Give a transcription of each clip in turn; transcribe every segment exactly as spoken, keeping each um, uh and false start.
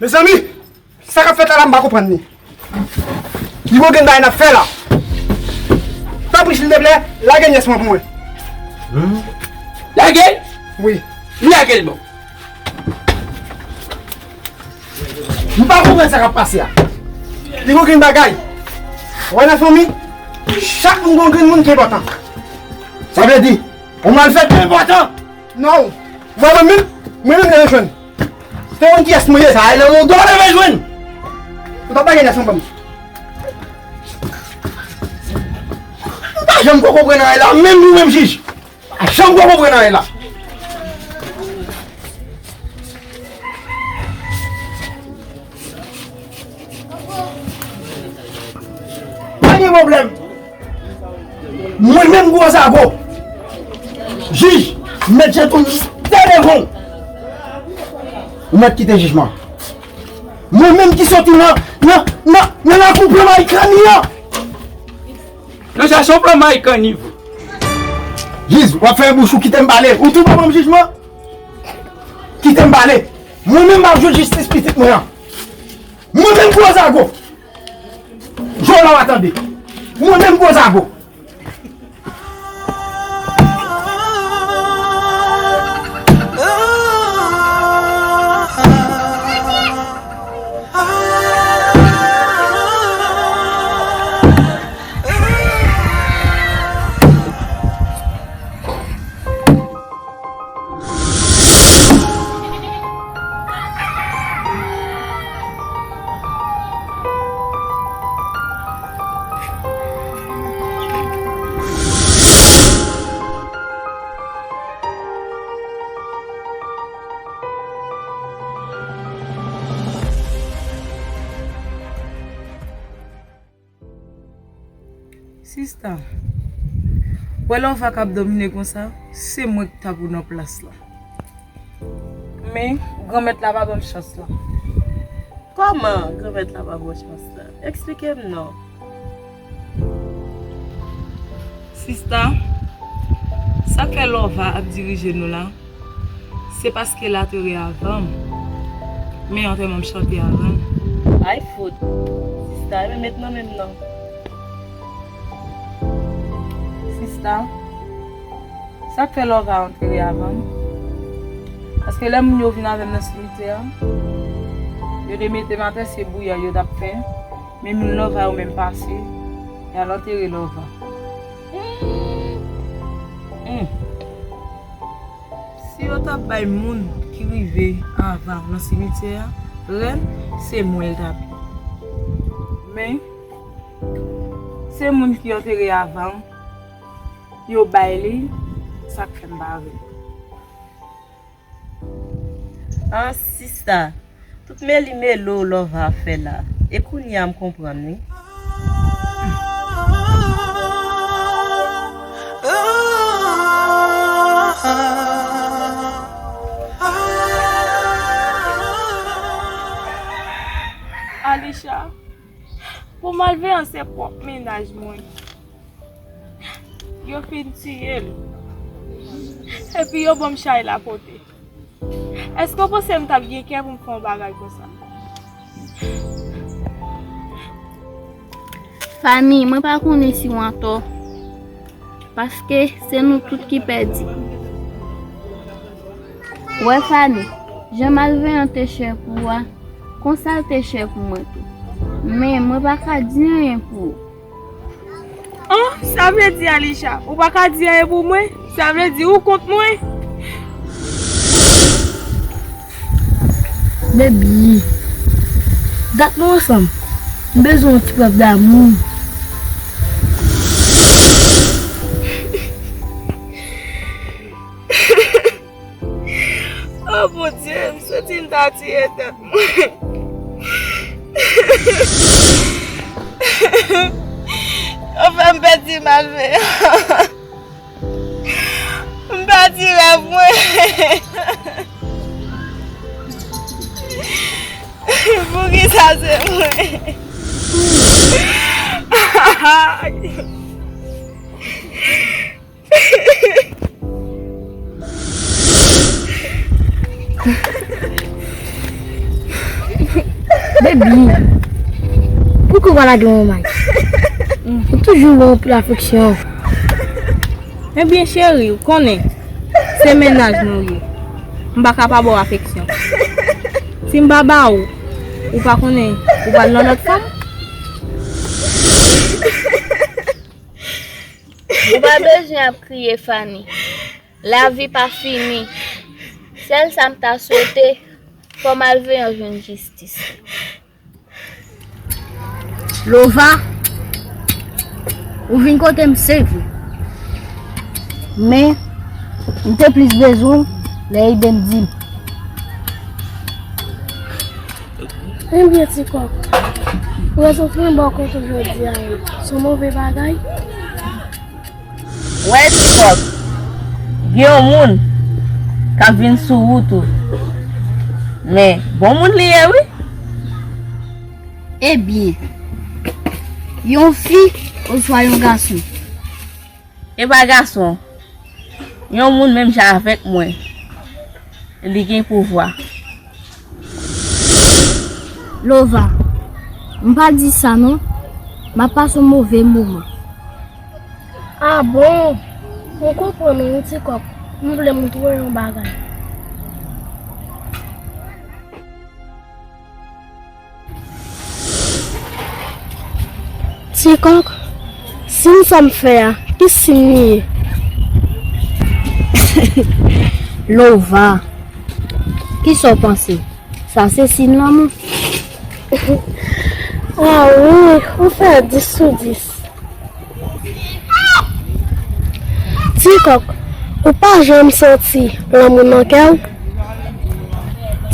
Mezanmi, sa k ap fèt la, la, m pa konprann li. Li gon grenn bagay n ap fè la. Tanpri, silteplè, lage nyès mwen pou mwen. Lage l? Wi. Lage l bon. M pa konprann sa k ap pase a. Li gon grenn bagay. Ou wè nan fanmi, chak moun gon grenn moun ki enpòtan. Sa vle di, yon malfèktè enpòtan. Non. Mwen, mwen menm, mwen menm, lè yo jwenn. Se te yon kiyès mwen ye. Sa e nan yon dwa leve jwenn. Ou t ap bagay la, se yon fanmi. M pa janm ko konprann anyen la, menm nou menm jij. M pa janm ko konprann anyen la. Pa gen pwoblèm. Mwen menm gwo zago. Jij, mèt Jeton, mistè devan w. Ou mèt kite jijman. Mwen menm ki soti nan, nan, nan, nan lakou plan Mayi Kanni an. Nan sa se yon plan Mayi Kanni vre. Jij, w ap fè bouch ou kite m pale. Ou tou ban m jijman? Kite m pale. Mwen menm m ap jwenn jistis pitit mwen an. Mwen menm gwo zago. Jwe w la w a tande. Mwen menm gwo zago. Sista, wè Lòva k ap domine konsa, se mwen ki ta pou nan plas la. Men, Granmèt la pa ban m chans la. Kòman Granmèt la pa ba w chans la? Eksplike m non. Sista, sa k fè Lòva ap dirije nou la? Se paske l antere avan m. Men antèman m chante avan l. Ay fout. Sista, men met nan men m non. Sista, sa k fè Lòva antere avan m? Paske lè moun yo vin avè m nan simitè a, yo te mete m atè, se bouya yo t ap fè. Men moun Lòva yo menm pase, y al antere Lòva. Hmm. Si yo t ap bay moun ki rive avan nan simityè a rèn, se mwen l t ap ye. Men, se moun ki antere avan, yo bay li, sa k fè m pa vle. An, sista, tout meli melo Lòva ap fè la. E kounye a m konprann wi. Alisha, pou malveyan se pwòp mennaj mwen. Yo fin tiye l. Epi yo ban m chay la pote. Èske w panse m t ap gen kè pou m fè yon bagay konsa? Fanmi, mwen pa konnen si w antò. Paske se nou tout ki pèdi. Wè Fanmi, jan malveyan te chè pou ou a, konsa l te chè pou mwen tou. Men mwen pa ka di anyen pou ou. An, sa vle di, Alisha, ou pa ka di anyen pou mwen? Sa vle di ou kont mwen? Baby, dat nou ansanm. M bezwen yon ti prèv damou. Oh Bondye, m santi m ta tiye tèt mwen. Yo fè m pèdi malveyan. M pèdi rèv mwen. Poukisa se mwen? Baby, poukò w pa lage m yon may? Ou toujou ban m anpil afeksyon. Ebyen, cheri, ou konnen, se mennaj mwen ou ye. M pa ka pa ba w afeksyon. Si m pa ba ou, ou pa konnen ou pral nan lòt fanm? Ou pa bezwen ap kriye, Fanny. Lavi pa fini. Sèl sa m ta swete, fò malveyan jwenn jistis. Lova, ou vin kote m, se vre. Men, m te plis bezwen w lè Eden di m. Ebyen, Ti Kòk, rezon pou m ba w kote w jodi a yo, se yon move bagay? Wè, Ti Kòk, gen yon moun k ap vin sou wout ou. Men, bon moun li ye, wi. Ebyen, yon fi oswa yon gason? E pa gason. Yon moun menm jan avèk mwen. Li gen pouvwa. Lova, m pa di sa non. M ap pase yon move moman. A bon? M konprann ou wi, Ti Kòk. M vle montre w yon bagay. Ti Kòk, siy sa m fè a, ki siy li ye? Lova, kisa w panse? Sa se siy lanmou. A wi, ou fè dis sou dis. Ti Kòk, ou pa janm santi lanmou nan kè w?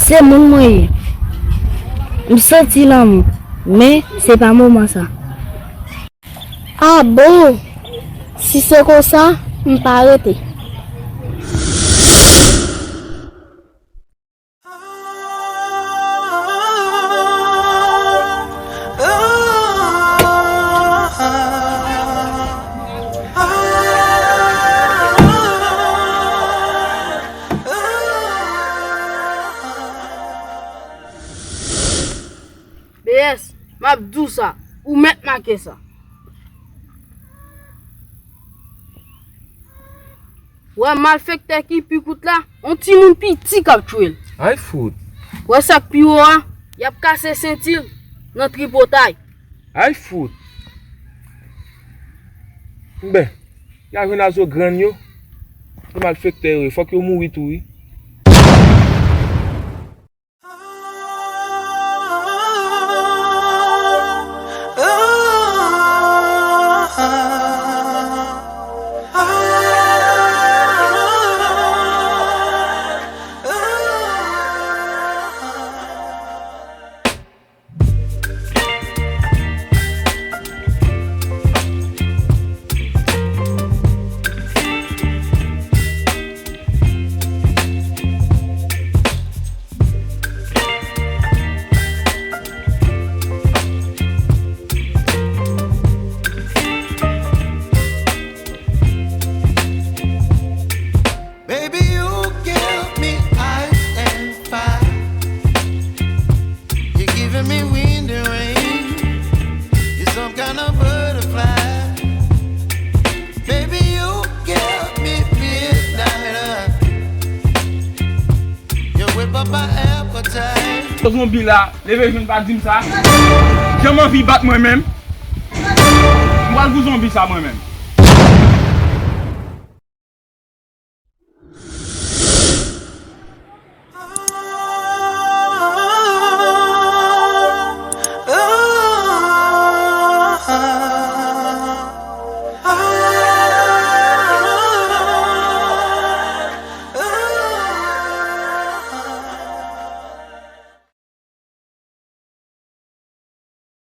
Se moun mwen ye. M santi lanmou, men se pa moman sa. A bon? Si se konsa, m pa rete. B S, m ap di w sa, ou mèt make sa. Wè malfektè ki pi kout la, yon timoun piti k ap tchwe l. Ay fout. Wè sa k pi wo a, y ap kase senti l nan tripotay. Ay fout. Enben, y a jwenn a zo grenn yo. Se malfektè yo ye, fòk yo mouri tou wi. Baby, you give me ice and fire. You're giving me wind and rain. You're some kind of butterfly. Baby, you give me midnight. You whip up my appetite. Zonbi la, leve jwenn pa di m sa. Jan m anvi bat mwen menm. M pral pou zonbi sa mwen menm.